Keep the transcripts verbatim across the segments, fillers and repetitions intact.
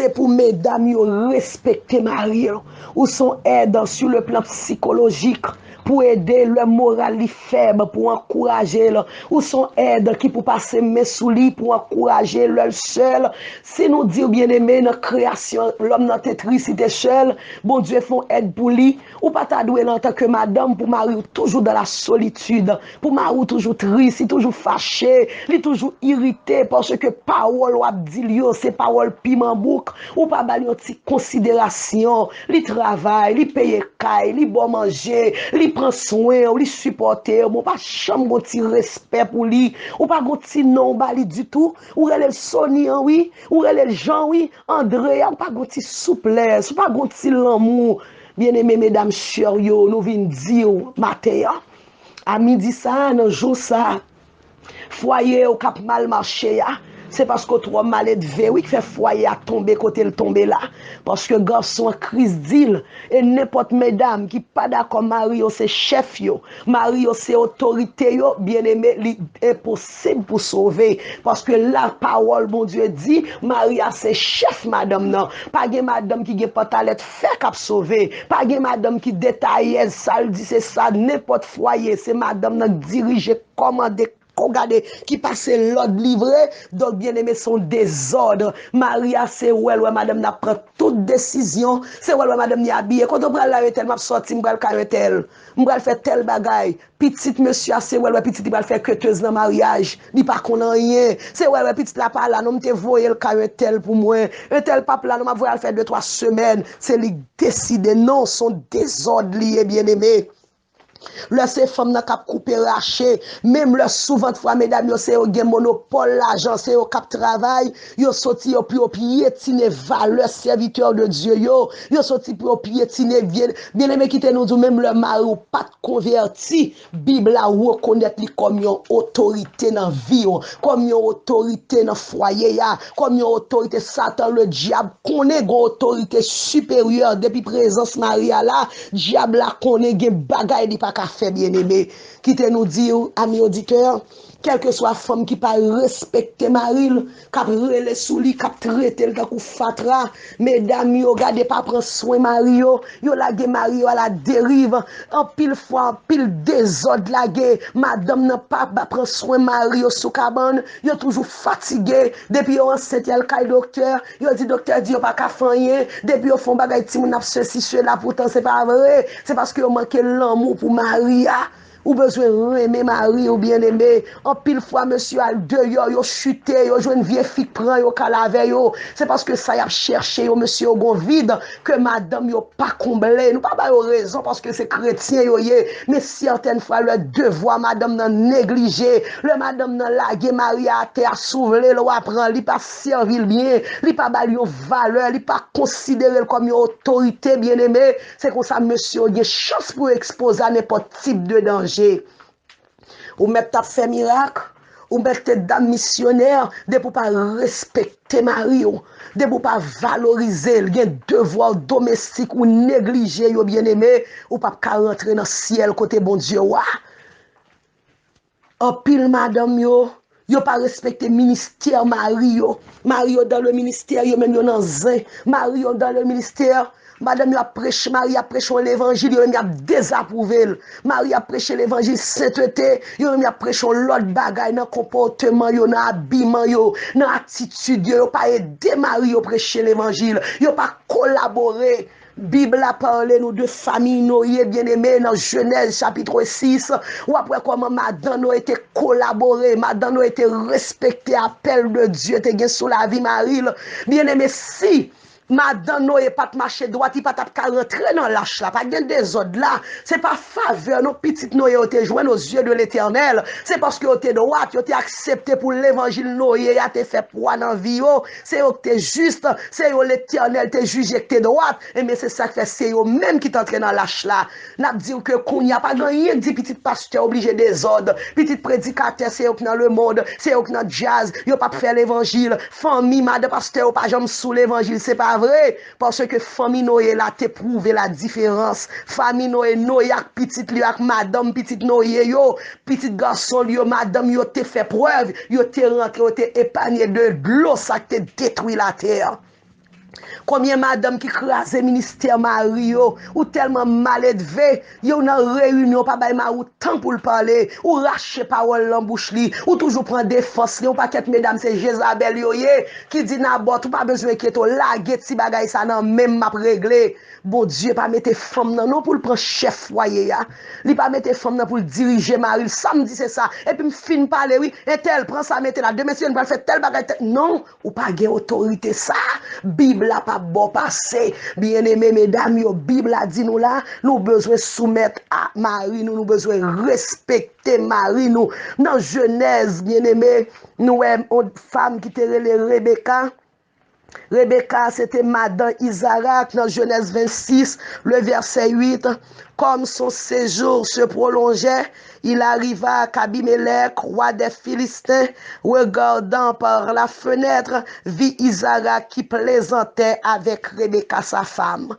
Se pou medam yo respekte mari yo. Ou se yon èd sou le plan sikolojik pou ede lè moral li fèb, pou ankouraje l. Ou se yon èd ki pou pase men sou li pou ankouraje l lè l sèl. Si nou di w byeneme nan kreyasyon, lòm nan te tris, li te sèl, Bondye fè yon èd pou li. Ou pa ta dwe la antanke madanm pou mari w toujou dans la solitude, pou mari w toujou tris, li toujou fache, li toujou irite, paske pawòl w ap di l yo se pawòl piman bouk. Ou pa ba l yon ti konsiderasyon. Li travay, li peye kay, li ba w manje, li pran swen w, li sipòte w, men w pa janm gon ti respè pou li. Ou pa gon ti non w ba li ditou. Ou rele l Sony an wi, ou rele l Jean wi, André a, ou pa gon ti souplès, ou pa gon ti lanmou. Byeneme medam chè yo, nou vin di w maten an, a midi sa a, nan jou sa a, fwaye w k ap mal mache a, se paske w twò maledve wi k fè fwaye a tonbe kote l tonbe la. Paske gason an Kris di l, e nenpòt medam ki pa dakò mari yo se chèf yo, mari yo se otorite yo, byeneme, li enposib pou sove. Paske lapawòl Bondye di, mari a se chèf madanm nan. Pa gen madanm ki gen pantalèt fè k ap sove. Pa gen madanm ki detayèz, sa l di se sa, nenpòt fwaye, se madanm nan k dirije, kòmande, ko gade, ki pase lòd livre. Donk, byeneme, se yon dezòd. Mari a se wè l wè madanm nan ap pran tout desizyon. Se wè l wè madanm li abiye. Kote w pral la, entèl? M ap sòti, m pral kay entèl. M pral fè tèl bagay. Pitit mesye a, se wè l wè pitit li pral fè ketez nan maryaj. Li pa konn anyen. Se wè l wè pitit la pa la, non, m te voye l kay entèl pou mwen. Entèl p ap la, non, m ap voye al fè de twa semèn. Se li k deside, non, se yon dezòd li ye, byeneme. Lè se fanm nan k ap koupe rache, menm lè souvantfwa medam yo se yo gen monopòl lajan, se yo k ap travay, yo soti yo pou yo pyetine valè sèvitè de Dye yo, yo soti pou yo pyetine vye. Byeneme, kite nou di w, menm lè mari w pa t konvèti, Bib la rekonèt li kòm yon otorite nan vi w, kòm yon otorite nan fwaye a, kòm yon otorite. Satan ledyab konnen gen otorite siperyè depi prezans mari a la. Dyab la konnen gen bagay li pa ka fè, byeneme. Kite nou di w, ami oditè, kèlkeswa fanm ki pa respekte mari l, k ap rele sou li, k ap trete l tankou fatra, medam yo, gade pa pran swen mari yo, yo lage mari yo aladeriv. Anpil fwa, anpil dezòd lage, madanm nan pa, pa pran swen mari yo sou kabann, yo toujou fatige. Depi yo ansent, y al kay doktè, yo di doktè di yo pa ka fè anyen. Depi yo fè yon bagay, timoun ap sesi, sela, poutan se pa vre. Se paske yo manke lanmou pou mari a. Ou bezwen renmen mari w, byeneme. Anpil fwa, mesye al deyò, yo chite, yo jwenn vye fi k pran yo, k al avè yo. Se paske sa y ap chèche yo, mesye yo gon vid ke madanm yo pa konble. Nou pa ba yo rezon paske se kretyen yo ye. Men sètèn fwa, lè devwa madanm nan neglije, lè madanm nan lage mari a atè a, si w vle l, w a pran, li pa sèvi l byen, li pa ba l yon valè, li pa konsidere l kòm yon otorite, byeneme. Se konsa, mesye yo gen chans pou yo ekspoze a nenpòt tip de danje. Ou mèt t ap fè mirak, ou mèt te dam misyonè, depi w pa respekte mari w, depi w pa valorize l, gen devwa w domestik ou neglije yo, byeneme, ou p ap ka rantre nan syèl kote Bondye w a. Anpil madanm yo, yo pa respekte ministè mari yo. Mari yo dans le ministère, yo menm yo nan zen. Mari yo dans le ministère, madanm yo ap preche, mari ap preche yon levanjil, yo menm y ap dezapwouve l. Mari ap preche levanjil sentete, yo menm y ap preche yon lòt bagay nan konpòteman yo, nan abiman yo, nan atitid yo. Yo pa ede mari yo preche levanjil. Yo pa kolabore. Bib la pale nou de fanmi Noye, byeneme, nan Jenèz chapit sis. W ap wè kòman madan Noye te kolabore, madan Noye te respekte apèl de Dye te gen sou lavi mari l. Byeneme, si madan Noye pa t mache dwat, li pa t ap ka rantre nan lach la. Pa t gen dezòd la. Se pa favè non pitit Noye yo te jwenn aux yeux de l'Éternel. Se paske yo te dwat, yo te aksepte pou levanjil Noye a te fè pwa nan vi yo. Se yo ki te jis, se yo Letènèl te jije ki te dwat. Ebyen, se sa k fè se yo menm ki t antre nan lach la. N ap di w ke kounye a pa gen anyen k di pitit pastè oblije dezòd. Pitit predikatè se yo k nan lemonn, se yo k nan djaz, yo p ap fè levanjil. Fanmi madan pastè yo pa janm sou levanjil, se pa vre. Paske fanmi Noye la te pwouve la diferans. Fanmi Noye, Noye ak pitit li yo, ak madanm pitit Noye yo, pitit gason li yo, madanm yo te fè prèv, yo te rantre, yo te epanye de dlo sa k te detwi latè. Konbyen madanm ki kraze ministè mari yo? Ou tèlman maledve, yo nan reyinyon, pa bay mari w tan pou l pale, ou rache pawòl nan bouch li, ou toujou pran defans li. Yon pakèt medam se Jezabèl yo ye, ki di Nabòt, ou pa bezwen enkyete w, lage ti bagay sa nan men m, m ap regle. Bondye pa mete fanm nan non pou l pran chèf fwaye a. Li pa mete fanm nan pou l dirije mari l. Sa m di se sa. Epi m fin pale wi. Entèl pran sa mete la. Demen si yo n pral fè tèl bagay tèl. Non, ou pa gen otorite sa. Bib la pa ba w pase. Byeneme medam yo, Bib la di nou la, nou bezwen soumèt a mari nou, nou bezwen respekte mari nou. Nan Jenèz, byeneme, nou wè yon fanm ki te rele Rebeka. Rebeka se te madan Izarak nan Jenèz vennsis, le vèsè uit. Comme son séjour se prolongeait, il arriva qu'Abimelech, roi des Philistins, regardant par la fenêtre, vit Isaac qui plaisantait avec Rebecca sa femme.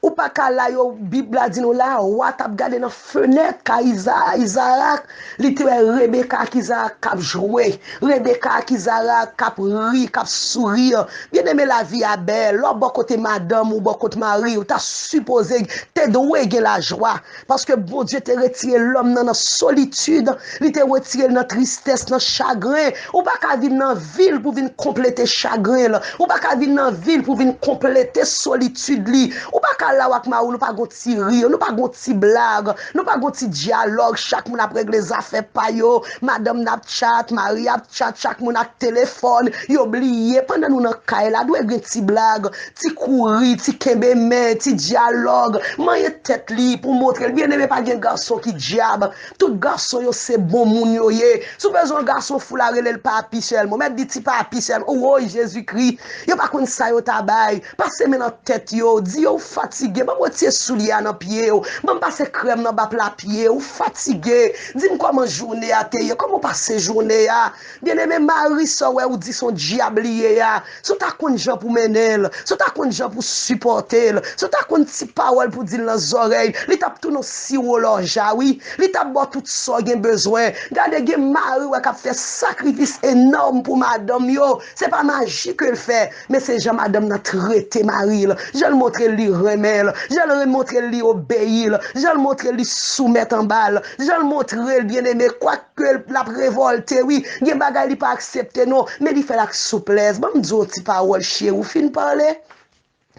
Ou pa ka la yo, Bib la di nou la, wa t ap gade nan fenèt kay Iza, Izarak, li te wè Rebeka ak Izarak k ap jwe, Rebeka ak Izarak k ap ri, k ap souri. Byeneme, lavi a bèl. Lè w bò kote madanm ou, bò kote mari w, ta sipoze, te dwe gen lajwa. Paske Bondye te retire lòm nan nan solitid, li te retire l nan tristès, nan chagren. Ou pa ka vin nan vil pou vin konplete chagren l. Ou pa ka vin nan vil pou vin konplete solitid li. Ou pa ka la w ak mari w, nou pa gon ti ri, nou pa gon ti blag, nou pa gon ti dyalòg. Chak moun ap regle zafè pa yo. Madanm nan ap chat, mari ap chat, chak moun ak telefòn. Yo bliye, pandan nou nan kay la, dwe gen ti blag, ti kouri, ti kenbe men, ti dyalòg. Manyen tèt li pou montre l. Byeneme, pa gen gason ki dyab. Tout gason yo se bon moun yo ye. Si w bezwen yon gason fou la, rele l papi sèlman. Mèt di ti papi sèlman. Woy, Jezikri. Yo pa konn sa yo ta bay. Pase men nan tèt yo. Di yo ou fatige. Ban m retire soulye a nan pye w. Ban m pase krèm nan ba pla pye w. Ou fatige. Di m kòman jounen a te ye. Kòman w pase jounen a? Byeneme, mari sa w wè ou di se yon dyab li ye a. Si w ta konn jan pou mennen l, si w ta konn jan pou sipòte l, si w ta konn ti pawòl pou di l nan zòrèy, li t ap tounen w siwo lòja, wi. Li t ap ba w tout sa w gen bezwen. Gade, gen mari w wè k ap fè sakrifis enòm pou madanm yo. Se pa maji ke l fè, men se jan madanm nan trete mari l, jan l montre l li renmen l, jan l montre l li obeyi l, jan l montre l li soumèt anba l, jan l montre l, byeneme, kwak ke l ap revòlte, wi. Gen bagay li pa aksepte, non. Men li fè l ak souplès. Ban m di w yon ti pawòl, cheri, ou fin pale?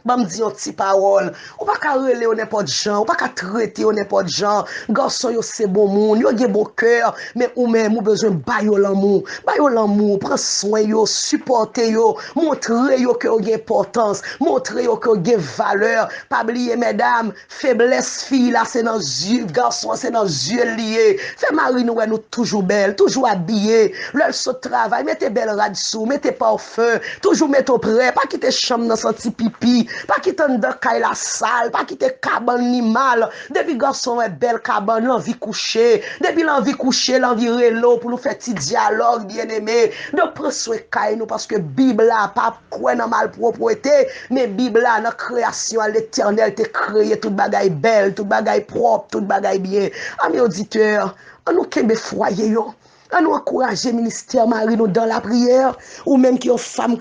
Ban m di yon ti pawòl. Ou pa ka rele yo nenpòt jan, ou pa ka trete yo nenpòt jan. Gason yo se bon moun, yo gen bon kè, men ou menm, ou bezwen ba yo lanmou. Ba yo lanmou, pran swen yo, sipòte yo, montre yo ke yo gen enpòtans, montre yo ke yo gen valè. Pa bliye, medam, feblès fi la se nan zye, gason an se nan zye l li ye. Fè mari nou wè nou toujou bèl, toujou abiye. Lè l sot travay, mete bèl rad sou, mete pafen, toujou mete w prè. Pa kite chanm nan santi pipi, pa kite anndan kay la sal, pa kite kabann li mal. Depi gason wè bèl kabann, l anvi kouche. Depi l anvi kouche, l anvi rele w pou nou fè ti dyalòg, byeneme. Donk, pran swen kay nou, paske Bib la pa kwè nan malpwòpte, men Bib la, nan kreyasyon an, Letènèl te kreye tout bagay bèl, tout bagay pwòp, tout bagay byen. Ami oditè, an nou kenbe fwaye yo. An nou ankouraje ministè mari nou dan lapriyè. Ou menm ki yon fanm